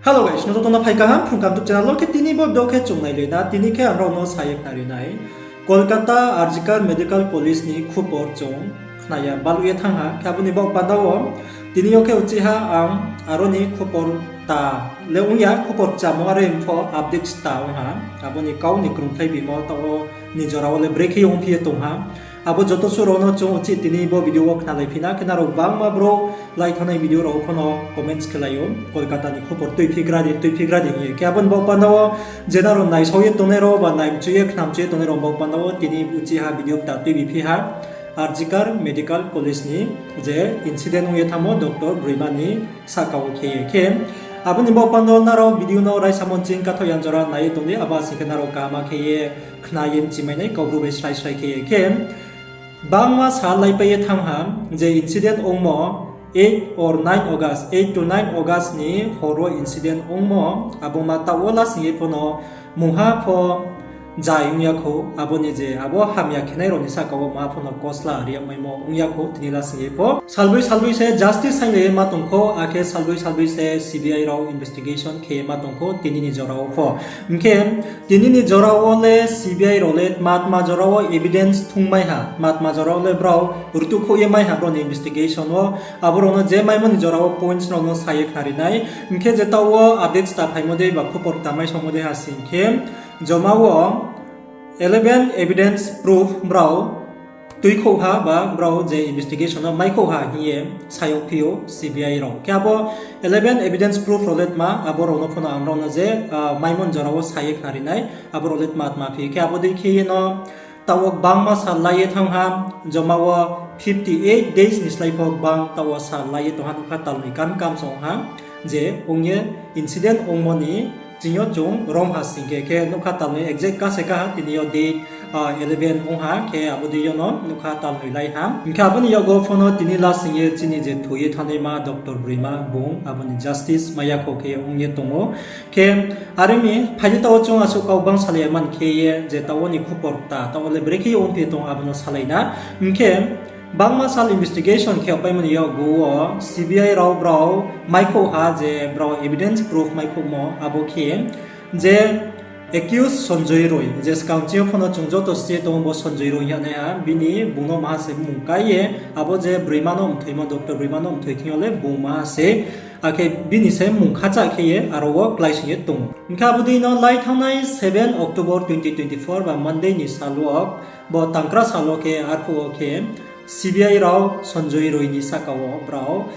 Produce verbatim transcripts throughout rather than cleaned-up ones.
Hello guys, nrao joto no phai kaham Phrung Kaham YouTube channel wo. Khe tini bo video khe chung nailai na, tini khe ang nrao no sa ye khnari nai, Kolkata R G Kar Medical College ni khupor chung khna ya baluh ye thanng ha. Khe abo ni baoh panda wo tini yo khe uchih ha ang aro ni khupor ta le ong ya, khupor chamo are pho update ta ong ha. Abo ni kau ni krungthai bimo taoh wo ni jora wo le brekhe ongphi ye tong ha. Abo joto suh rao no chung uchih tini bo video wo khnalaiphi na, khe nrao gbangma brouh lai thanngnai video rao pho no comments khelai ou, Kolkata ni khupor tuiphigra di, tuiphigra di hing ye. Khe abo ni baoh panda wo je nrao naisao ye tongnai rao ba naimchu ye khnamchu ye tongnai rao baoh panda wo tini uchih ha video kta tuibiphi ha, R G Kar Medical College ni je incident ong ye thanngmo doctor broima ni sahka wo khe ye. Khe abo ni baoh panda wo nrao video no raisa monching kathaoh yang jora nai ye tong di, abo sing khe nrao kaham khe ye khna ye mchimai nai, Kaubru bai srai srai khe ye. Khe gbangma sal laipai ye thanng ha, je incident ongmo eight or nine August, eight to nine August ni hor wo incident ongmo, abo ma taoh wo lasing ye pho no mungha pho jai ong ya khou, abo ni je abo hamya khenai rao ni sahka wo ma pho no kosla ri yagmaimo ong ya khou, tini lasing ye pho salbroi salbroi se justice sainglai ye ma tong khou, akhe salbroi salbroi se C B I rao investigation khe ye ma tong khou tini ni jora wo pho. Hing khe tini ni jora wo le C B I rao le tma tma jora wo evidence thungmai ha, tma tma jora wo le brao rtuhkhouh ye mai ha brao ni investigation wo. Abo rao no je maimo ni jora wo points rao no sa ye khnari nai. Hing khe je taoh wo update ta phaimo dei ba khupor ta maisaomo dei ha sing khe, joma wo eleven evidence proof brao tuikhouh ha ba brao je investigation no maikhouh ha hing ye sa yagphi ou C B I rao. Khe abo eleven evidence proof rao le tma, abo rao no pho no ang nrao no je maimo ni jora wo sa ye khnari nai, abo rao le tma tma phi. Khe abo dei khe ye no taoh wo gbangma sal lai ye thanng ha, joma wo fifty eight days ni slái pho gbang taoh wo sal lai ye tong ha, nougkha talnoi kam kam song ha, je ong ye incident ongmo ni ching yo chung rom ha sing khe, khe nougkha talnoi exact ka se ka ha, tini yo date eleven ong ha, khe abo dei yo no nougkha talnoi lai ha. Hing khe abo ni yakgo pho no tini lasing ye chini je thoi ye thanngnaima doctor broima bung abo ni justice mai ya khou khe ong ye tong ou. Khe are mi phai di taoh wo chung asuh kau bang salai ya man khe ye je taoh wo ni khupor ta taoh wo le brekhe ongphi tong abo no salai na. Hing khe gbangma sal investigation khe yagpaimo ni yakgu wo C B I rao brao maikhouh ha je brao evidence proof maikhouhmo abo khe je accused Sanjoy Roy, je skang ching yo pho no chung joto si ye tong ou bo Sanjoy Roy hing yagnaiha, bini bung no maha se mmung kái ye, abo je broima no mthoimo, doctor broima no mthoi thing yo le bung maha se, akhe bini se mmung khacha khe ye aro wo kláising ye tong ou. Hing khe abo dei no lai thanngnai seven October twenty twenty-four ba Monday ni sal wo, bo tangkra sal wo khe arphuh wo khe C B I rao Sanjoy Roy ni sahka wo brao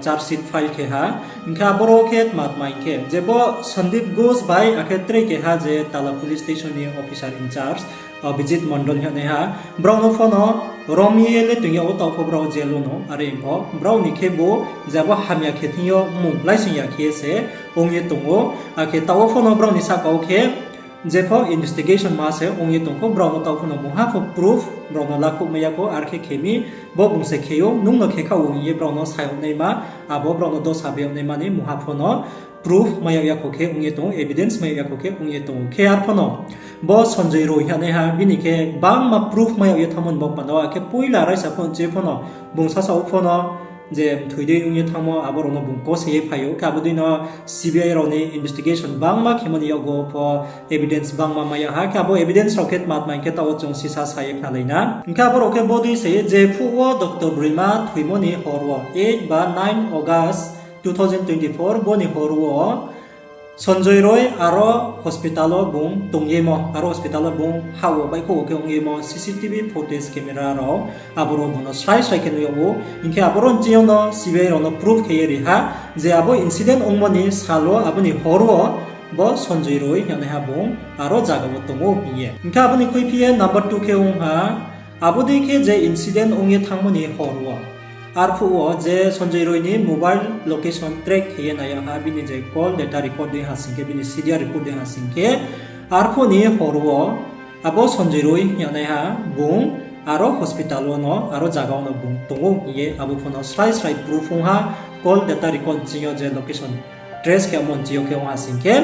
charge sheet file khe ha. Hing khe aboro khe tma tma hing khe, je bo Sandeep Ghosh bai akhe tre keha je Tala police station ni officer in charge, Abhijit Mondol hing yagnaiha, brao no pho no rom ye le tong yag ou, taoh pho brao jail wo no, are pho brao ni khebu je abo hamya khe thing yo mmung kláising ya khe se ong ye tong ou, akhe taoh wo pho no brao ni sahka wo khe jepho investigation ma se ong ye tong khou, brao no taoh pho no mungha pho proof brao no lakhouh mai ya khou, ar khe khe mi, bo bung se khe ou, nung no khe kha ou hing ye brao no sa yag naima, abo brao no dosa bai yag naima ni mungha pho no proof mai yag ya khou khe ong ye tong ou, evidence mai yag ya khou khe ong ye tong ou. Khe arphuh no bo Sanjoy Roy hing yagnaiha, bini khe gbangma proof mai yag ye thanngmo ni bo panda wo, akhe poila raisa pho nche pho no bung sasa wo pho no je mthoi dei ong ye thanngmo, abo rao no bung kose ye phai ou. Khe abo dei no C B I rao ni investigation gbangma khemo ni yakgu pho evidence gbangma mai ya ha. Khe abo evidence rao khe tma tma hing khe taoh wo chung sisa sa ye khnalai na. Hing khe abo rao khe bo dei se, jephuh wo doctor broima thoimo ni hor wo, eight ba nine August two thousand twenty-four, bo ni hor wo Sanjoy Roy aro hospital wo bung tong yemo, aro hospital wo bung hah wo baihkhouh wo khe ong yemo C C T V footage camera rao, aboro bung no srai srai khe nuh yag ou. Hing khe aboro nching yo no C B I rao no proof khe ye ri ha je abo incident ongmo ni sal wo, abo ni hor wo bo Sanjoy Roy hing yagnaiha bung aro zaga wo tong ou hing ye. Hing khe abo ni khuiphi ye number two khe ong ha, abo dei khe je incident ong ye thanngmo ni hor wo, arphuh wo je Sanjoy Roy ni mobile location track khe ye nai yag ha, bini je call data record dei ha sing khe, bini C D R report dei ha sing khe, arphuh ni hor wo abo Sanjoy Roy hing yagnaiha bung aro hospital wo no, aro zaga wo no bung tong ou hing ye abo pho no srai srai proof ong ha, call data record ching yo je location trace khe amo nching yo khe ong ha sing khe,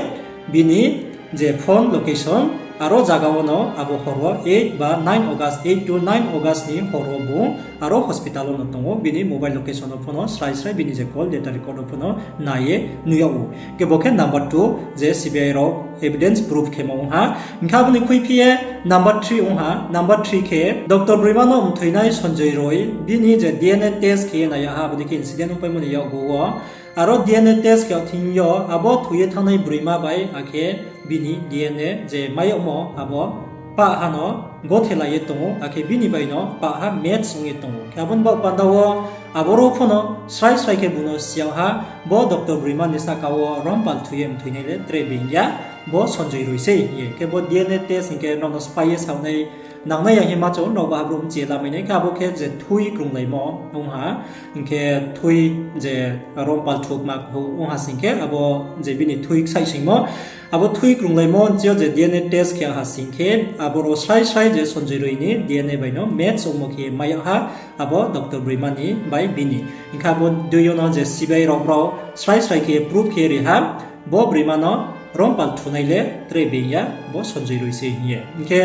bini je phone location Aro zaga wo no abo hor wo eight ba nine August, eight to nine August ni hor wo bung aro hospital wo no tong ou, bini mobile location wo pho no srai srai bini je call data record wo pho no nai ye nuh yag ou. Khe bo khe number two je C B I rao evidence proof khemo ong ha. Hing khe abo ni khuiphi ye number three ong ha. Number three khe Doctor Broima no mthoinai Sanjoy Roy bini je D N A test khe ye nai yag ha, abo dei khe incident ongpaimo ni yakgu wo. Aro D N A test khe yag thing yo abo thoi ye thanngnai broima bai akhe bini D N A je mai yagmo abo pah ha no gothelai ye tong ou, akhe bini bai no pah ha match ong ye tong ou. Khe abo ni baoh panda wo aboro pho no srai srai khe bung no si yag ha, bo Doctor Broima ni sahka wo rompal thoi ye mthoinai le tre being ya, bo Sanjoy Roy sei hing ye. Khe bo D N A test hing khe nrao no sphái ye saonai nangnai ya hing ma chung, nrao bo ha brouh mchi ye lamai nai. Khe abo khe je thui krunglaimo ong ha, hing khe thui je rompal thukma ong ha sing khe abo je bini thui ksaihsoingmo, abo thui krunglaimo nchi yo je D N A test khe ha sing khe aboro srai srai je Sanjoy Roy ni D N A bai no match ongmo khe mai yag ha, abo Doctor Broima ni bai bini. Hing khe abo dui yo no je C B I rao brao srai srai khe proof khe ri ha, bo broima no rompal thunai le tre being ya, bo Sanjoy Roy sei hing ye. Hing khe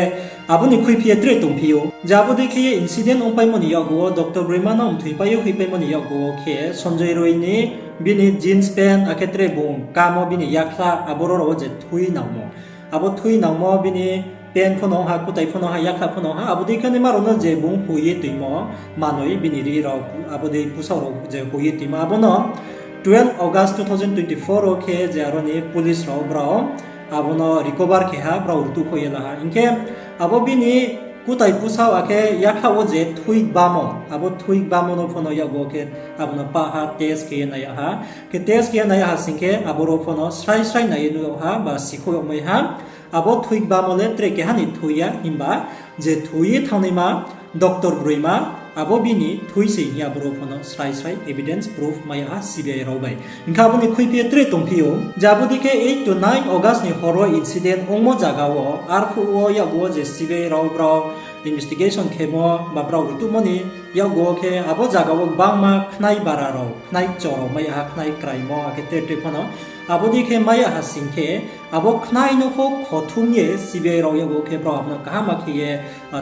abo ni khuiphi ye tre tongphi ou. Je abo dei khe ye incident ongpaimo ni yakgu wo, Doctor Broima no mthoipai ye hoihpaimo ni yakgu wo khe Sanjoy Roy ni bini jeans pant, akhe tre bung kamo bini yakhla, aboro rao wo je thui nangmo. Abo thui nangmo bini pant pho no ha, kutai pho no ha, yakhla pho no ha, abo dei khe naima rao no je bung hoi ye toimo manoi bini ri rao, abo dei pusao rao je hoi ye toimo, abo no twelve August two thousand twenty-four wo khe je aro ni police rao brao abo no recover khe ha, brao rtuh kho ye la ha. Hing khe abo bini kutai pusao akhe yakhla wo je thui gbamo, abo thui gbamo no pho no yakgu wo khe abo no pah ha test khe ye nai yag ha. Khe test khe ye nai yag ha sing khe aboro pho no srai srai nai ye nuh yag ha ba sikhouh yag mai ha. Abo thui gbamo le tre keha ni thui ya, himba je thoi ye thanngnaima Doctor Broima, abo bini thui se hing ye aboro pho no srai srai evidence proof mai yag ha C B I rao bai. Hing khe abo ni khuiphi ye tre tongphi ou, je abo dei khe eight to nine August ni hor wo incident ongmo zaga wo, arphuh wo yakgu wo je C B I rao brao investigation khemo ba brao rtuhmo ni yakgu wo khe abo zaga wo gbangma khnai bara rao, khnai cho rao mai yag ha, khnai kraimo, akhe tre tre pho no. Abo dei khe mai yag ha sing khe, abo khnai no pho khothung ye C B I rao yakgu wo khe brao abo no kaham khe ye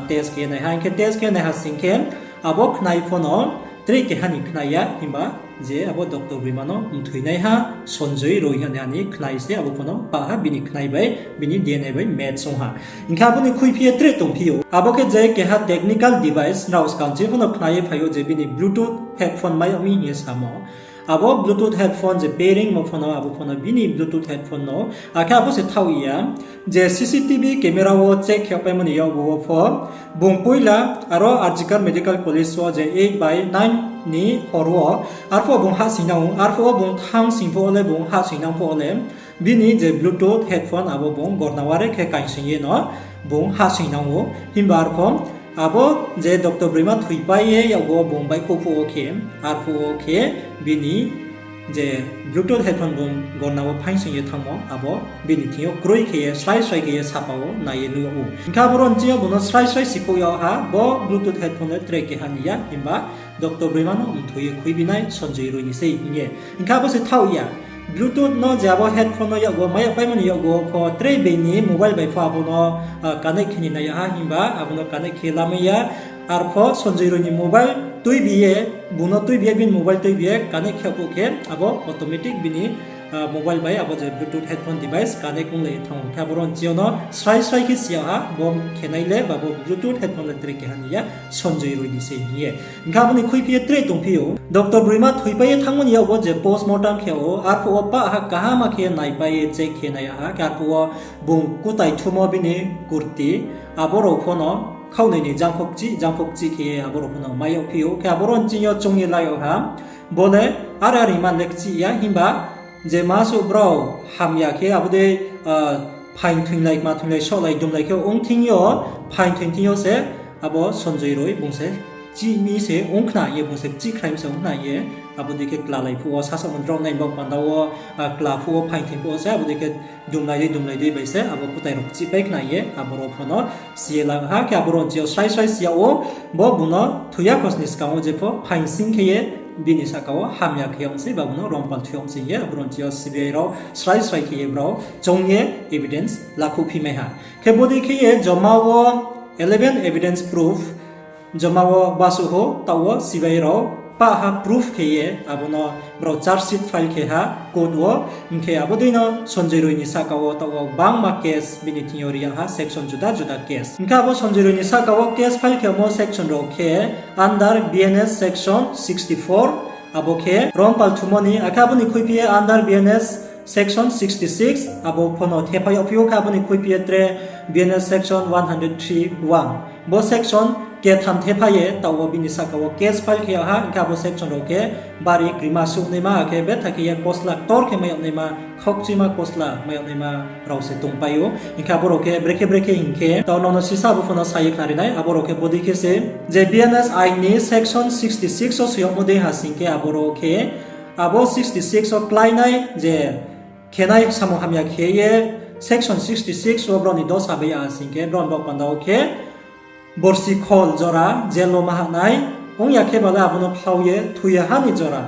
test khe ye nai ha. Hing khe test khe ye nai ha sing khe, abo khnai pho no tre keha ni khnai ya, himba je abo Doctor Broima no mthoinaiha Sanjoy Roy hing ye nai ha ni khnai se, abo pho no pah ha bini khnai bai, bini D N A bai match ong ha. Hing khe abo ni khuiphi ye tre tongphi ou. Abo khe je keha technical device, nrao skang chini pho no khnai ye phai ou je bini Bluetooth headphone mai yag mi hing ye samo. Abo Bluetooth headphone je pairing mo pho no, abo pho no bini Bluetooth headphone no, akhe abo se thaoh ya, je C C T V camera wo check khe yagpaimo ni yakgu wo pho, bung poila aro R G Kar Medical College wo je eight by nine ni hor wo, arphuh wo bung hahsoingnang ou, arphuh wo bung thanng sing phuh wo le, bung hahsoingnang phuh wo le, bini je Bluetooth headphone abo bung gorna wo are khe kaisoing ye no bung hahsoingnang ou. Himba arphuh abo je Doctor Broima thoipai ye yakgu wo bung baihkhouh phuh wo khe, arphuh wo khe bini je Bluetooth headphone bung gorna wo phaingsoing ye thanngmo, abo bini thing yo kroi khe ye, srai srai khe ye sapa wo nai ye nuh yag ou. Hing khe aboro nching yo bung no srai srai sikhouh yag ha, bo Bluetooth headphone le tre keha ni ya, himba Doctor Broima no mthoi ye khuibi nai Sanjoy Roy ni sei hing ye. Hing khe abo se thaoh ya. Bluetooth no je abo headphone no yakgu wo mai yagpaimo ni yakgu wo pho tre being ni mobile bai pho abo no connect khe ni nai yag ha, himba abo no connect khe lamai ya. Arphuh Sanjoy Roy ni mobile tuibi ye, bung no tuibi ye, bini mobile tuibi ye connect khe phuh khe abo automatic bini mobile bai abo je Bluetooth headphone device connect onglai ye thanng ou. Khe aboro nching yo no srai srai khe si yag ha, bo khenai le ba bo Bluetooth headphone le tre keha ni ya, Sanjoy Roy ni sei hing ye. Hing khe abo ni khuiphi ye tre tongphi ou. Doctor Broima thoipai ye thanngmo ni yakgu wo je postmortem khe ou, arphuh wo pah ha kaham khe naipai ye check khe nai yag ha, khe arphuh wo bung kutai thumo bini kurti, abo rao pho no khaohnoi ni jangpho kchih, jangpho kchih khe ye abo rao pho no mai yagphi ou. Khe aboro nching yo choung ye la yag ha, bo le are are man le kchih ya, himba je masuh brao hamya khe abo dei phaing thoinglai, kma thoinglai, sohlai, dumlai khe ong thing yo, phaing thoing thing yo se abo Sanjoy Roy bung se chih mi se ong khna ye, bung se kchih khrai mi se ong khna ye, abo dei khe klalai phuh wo sasaoh no drao nai baoh panda wo, kla phuh wo, phaing thoing phuh wo se abo dei khe dumlai dei, dumlai dei bai se abo kutai rao kchihpai khna ye, aboro pho no si ye la ha. Khe aboro nching yo srai srai si yag ou, bo bung no thoi ya khosni skang wo jepho phaing sing khe ye bini sahka wo hamya khe yag sei, ba bo no rom pal thu yag sei hing ye abo rao ching yo C B I rao srai srai khe ye brao choung ye evidence lakhouhphi mai ha. Khe bodei khe ye joma wo eleven evidence proof joma wo basuh ou, taoh wo C B I rao pah ha proof khe ye abo no brao charge sheet file khe ha court wo. Hing khe abo dei no Sanjoy Roy ni sahka wo taoh wo bangma case bini thing yo ri yag ha, section juda juda case. Hing khe abo Sanjoy Roy ni sahka wo case file khe yagmo section rao khe under B N S section sixty-four, abo khe rom pal thumo ni, akhe abo ni khuiphi ye under B N S section sixty-six, abo pho no thephai yagphi ou, khe abo ni khuiphi ye tre B N S section one hundred three one. Bo section ketham thephai ye taoh wo bini sahka wo case file khe yag ha, hing khe abo section rao khe bari krima suh naima, akhe betha khe ye kosla ktor khe mai yag naima, khaukchuima kosla mai yag naima rao se tongpai ou. Hing khe abo rao khe brekhe brekhe hing khe, taoh nrao no sisa abo pho no sa ye khnari nai, abo rao khe bodei khe se, je B N S ain ni section sixty-six wo soi yagmo dei ha sing khe abo rao khe, abo sixty-six wo kláinai je khenai samung hamya khe ye section sixty-six wo brao ni dosa bai ya ha sing khe, brao ni baoh panda wo khe borsi khol jora jail wo ma hah nai, ong ya khe ba le abo no phlau ye thoi ya ha ni jora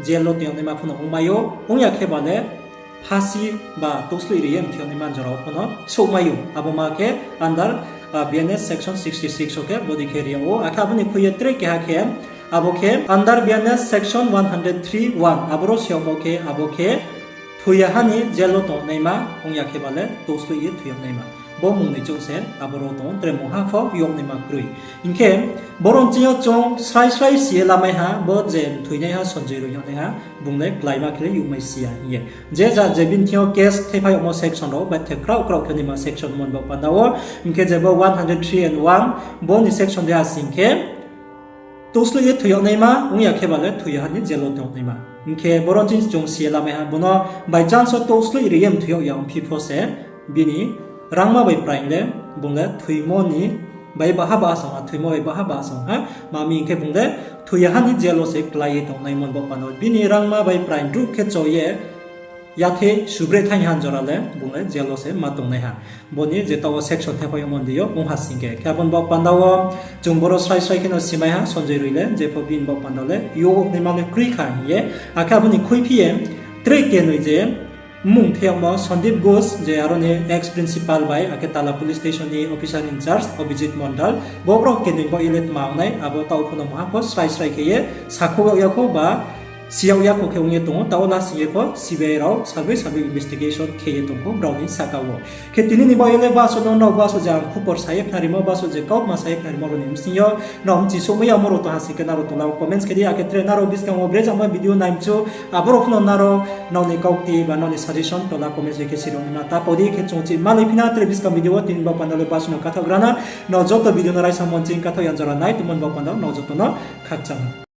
jail wo tong yag naima pho no ongmai ou, ong ya khe ba le phasi ba touhsloih ri ye mthoi yag naima jora wo pho no souhmai ou. Abo ma khe under B N S section sixty-six wo khe bodei khe ri yag ou. Akhe abo ni khui ye tre keha khe, abo khe under B N S section one hundred three one, abo rao soi yagmo khe abo khe thoi ya ha ni jail wo tong yag naima, ong ya khe ba le touhsloih ye thoi yag naima. Bo mung ni chouh se abo rao tong ou, tre mungha pho yag naima kroi. Hing khe boro ni ching yo chung srai srai si ye lamai ha, bo je mthoinaiha Sanjoy Roy yag naiha, bung le kláima khe le yagmai si ya hing ye. Je ja je bini thing yo case thephai yagmo section rao, bethe kraoh kraoh khe naima section mon baoh panda wo, hing khe je bo one hundred three and one, bo ni section de ha sing khe, touhsloih ye thoi yag naima, ong ya khe ba le thoi ya ha ni jail wo tong yag naima. Hing khe boro ni ching chung si ye lamai ha, bo no by chance wo touhsloih ri ye mthoi yag ya ongphi pho se, bini rangma bai praing le, bung le thoimo ni bai baha ba asong ha, thoimo bai baha ba asong ha, ma mi hing khe bung le thoi ya ha ni jail wo se klái ye tong nai mon baoh panda wo. Bini rangma bai praing druh khe cho ye, yathei subreh thaing ha ni jora le bung le jail wo se ma tongnai ha. Bo ni je taoh wo section thephai yagmo ni deing yo ong ha sing khe. Khe abo ni baoh panda wo chung boro srai srai khe no simai ha, Sanjoy Roy le jepho bini baoh panda le yag naima le kroi kha hing ye. Akhe abo ni khuiphi ye tre kenoi je mmung the yagmo Sandeep Ghosh, je aro ni ex principal bai, akhe Tala police station ni officer in charge Abhijit Mondal, bo brao kenoi baoh ye le tma ong nai, abo taoh pho no mungha pho srai srai khe ye sakhouh yag ya khou ba si yag ya khou khe ong ye tong ou, taoh wo lasing ye pho C B I rao sabai sabai investigation khe ye tong khou brao ni sahka wo. Khe tini ni baoh ye le basuh no nrao basuh je ang khupor sa ye khnarimo, basuh je kautma sa ye khnarimo rao ni bsing yo, nrao mchi souhmai yamo rao tong ha sing khe nrao tola wo comments khe di, akhe tre nrao buskang wo brejama video nai mchu, abo rao pho no nrao nrao ni kaukti ba nrao ni suggestion tola comments bai khe siri yag naima ta pau di. Khe chung chi malai phi na tre buskang video wo, tini baoh panda le basuh no kathaoh gra na, nrao joto video no raisa mon ching kathaoh ya jora nai tongmo ni baoh panda nrao joto no khakchang.